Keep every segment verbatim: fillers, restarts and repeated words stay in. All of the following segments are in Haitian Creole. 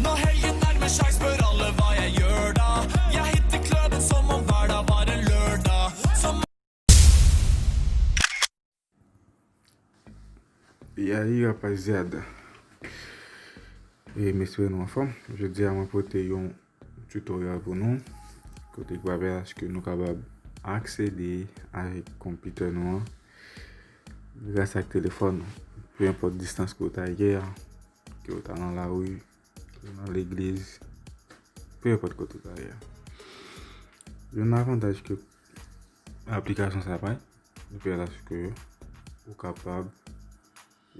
Nå helgen nærmer seg, spør alle hva jeg gjør da. Jeg hitter klubben som om hver dag var en lørdag. Som E aí, rapaziada? E mesye, nou anfòm? Jodi a mwen pote yon tutorial pou nou, kote k ap pèmèt ke nou kapab aksede avèk konpitè nou an gras ak telefòn nou. Pe enpòt distans ke w ta ye a, ke w ta nan lari, ke w nan legliz, pe enpòt kote w ta ye a. Yon avantaj ke aplikasyon sa bay, li pèmèt ke ou kapab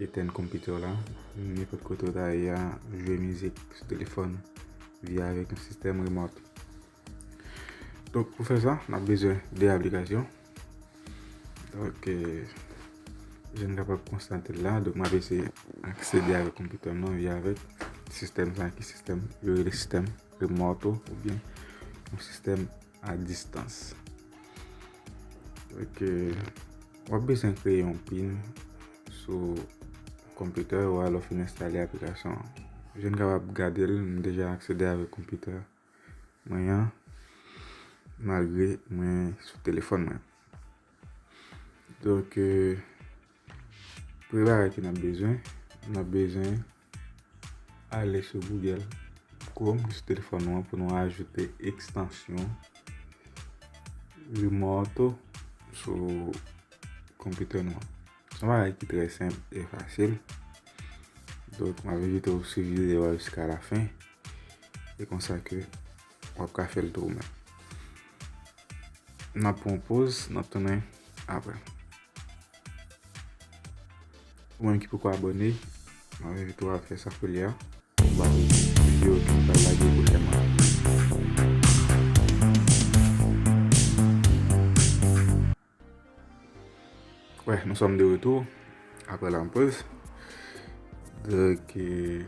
etenn konpitè w la, nenpòt kote w ta ye a, jwe mizik sou telefòn via avèk yon sistèm remote. Donk, pou fè sa, n ap bezwen de aplikasyon. Donk, eh, jan n kapab konstate l la, donk, m ap eseye aksede avèk konpitè m nan via avèk sistèm sa, ki sistèm, yo rele sistèm remoto, oubyen yon sistèm a distans. Donk, eh, w ap bezwen kreye yon pin sou konpitè ou a lè w fin enstale aplikasyon an. Jan n kapab gade l, m deja aksede avèk konpitè mwen an, malgre mwen sou telefòn mwen. Donk, eh, premye bagay ke n ap bezwen, n ap bezwen ale sou Google Chrome sou telefòn nou an pou nou ajoute ekstansyon Remoto sou konpitè nou an. Se yon bagay ki trè senp e fasil. Donk, m ap envite w swiv videyo a jiska lafen. E konsa ke w ap ka fè l tou ou menm. N ap pran yon poz, n ap tounen apre. Ou menm ki poko abòne, m ap envite w a fè sa kounye a. Ba videyo ki pral lage pwochènman. Wè, nou sòm de retou apre la poz. Donk, eh,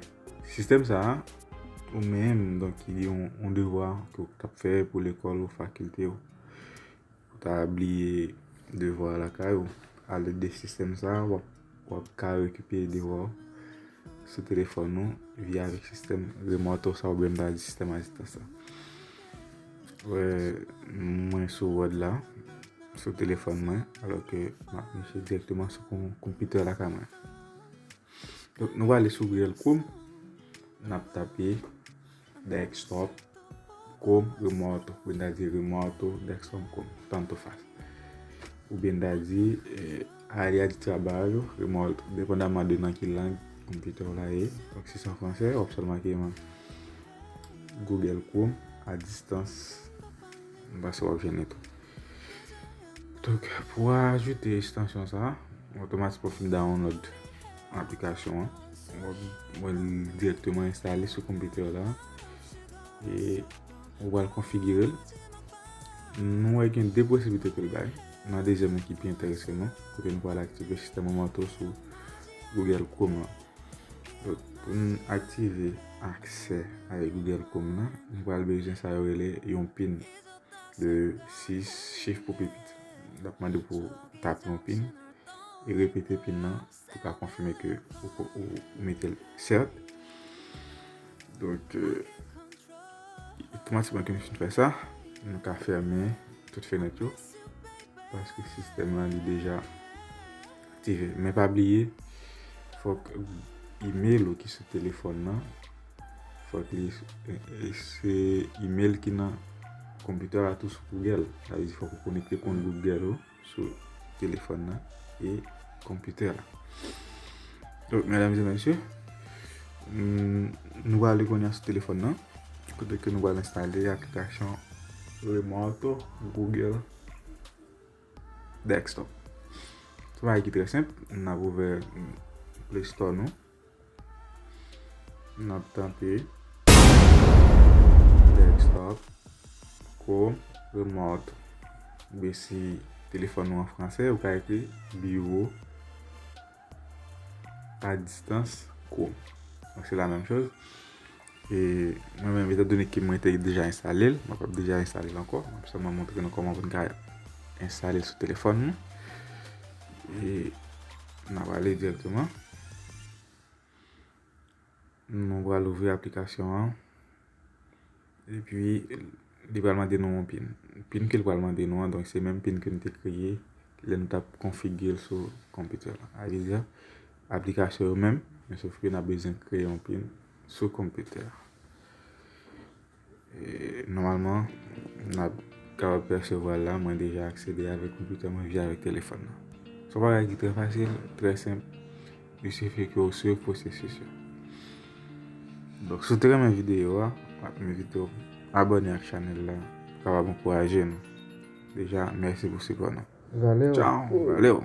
sistèm sa a, ou menm, donk, ki gen yon, yon devwa ke w t ap fè pou lekòl ou, fakilte ou, ou ta bliye devwa lakay ou, alèd de sistèm sa a, w ap, w ap ka rekipere devwa w sou telefòn ou via avèk sistèm remoto sa oubyen m ta di sistèm a distans la. Wè, mwen sou Word la, sou telefòn mwen, alò ke m ap mache dirèkteman sou kon-, konpitè lakay mwen. Donk, nou prale sou Google Chrome, n ap tape desktop Chrome Remoto, oubyen n ta di Remoto Desktop Chrome, tanto faz. Oubyen n ta di, eh, Área de Trabalho Remoto, depandaman de nan ki lang konpitè w la ye. Donk, si se an fransè, w ap sèlman mache Google Chrome a distans. M panse w ap jwenn li tou. Donk, pou ajoute ekstansyon sa a, otomatikman w fin download aplikasyon an. W ap wè l dirèkteman enstale sou konpitè w la. E ou pral konfigire l. Nou wè gen de posiblite ke l bay. Nan dezyèm nan ki pi enterese nou, kote nou pral aktive sistèm remoto sou Google Chrome lan. Donk, pou n aktive aksè avèk Google Chrome lan, nou pral bezwen sa yo rele yon pin de sis chif pou pi piti. L ap mande w pou w tape yon pin e repete pin nan pou ka konfime ke ou, ou, ou mete l sèt. Donk, eh, otomatikman ke nou fin fè sa, nou ka fèmen tout fenèt yo, paske sistèm lan li deja aktive. Men pa bliye, fòk email ou ki sou telefòn nan, fòk li, eh, eh, se email ki nan konpitè la tou sou Google. Sa vle di fòk ou konekte kont Google ou sou telefòn nan e konpitè la. Donk, medam e mesye, mm, nou prale kounye a sou telefòn nan, kote ke nou pral enstale aplikasyon Remoto Google Desktop. Se yon bagay ki trè senp, n ap ouvè, mm, Play Store nou. N ap tape desktop Chrome Remoto. Oubyen si telefòn ou an fransè, ou ka ekri bureau à distance Chrome. Donk, se la menm choz. E mwen menm, etandone ke mwen te deja enstale l, mwen p ap deja enstale l ankò. Mwen ap sèlman montre nou kòman pou n ka enstale l sou telefòn nou. E n ap ale dirèkteman. Nou pral ouvri aplikasyon an. Epi, li pral mande nou yon pin. Pin ke l pral mande nou an, donk se menm pin ke n te kreye lè n t ap konfigire l sou konpitè la. Sa vle di, aplikasyon yo menm, men sof ke n ap bezwen kreye yon pin sou konpitè a. E, nòmalman, n ap kapab pèsevwa l la, mwen deja aksede avèk konpitè mwen via avèk telefòn nan. Se yon bagay ki trè fasil, trè senp. Il suffit ke w swiv pwosesis yo. Donk, si w te renmen videyo a, m ap envite w abòne ak chanèl la, pou kapab ankouraje nou. Deja, mèsi pou sipò nou. Valè w. Tchao, valè w.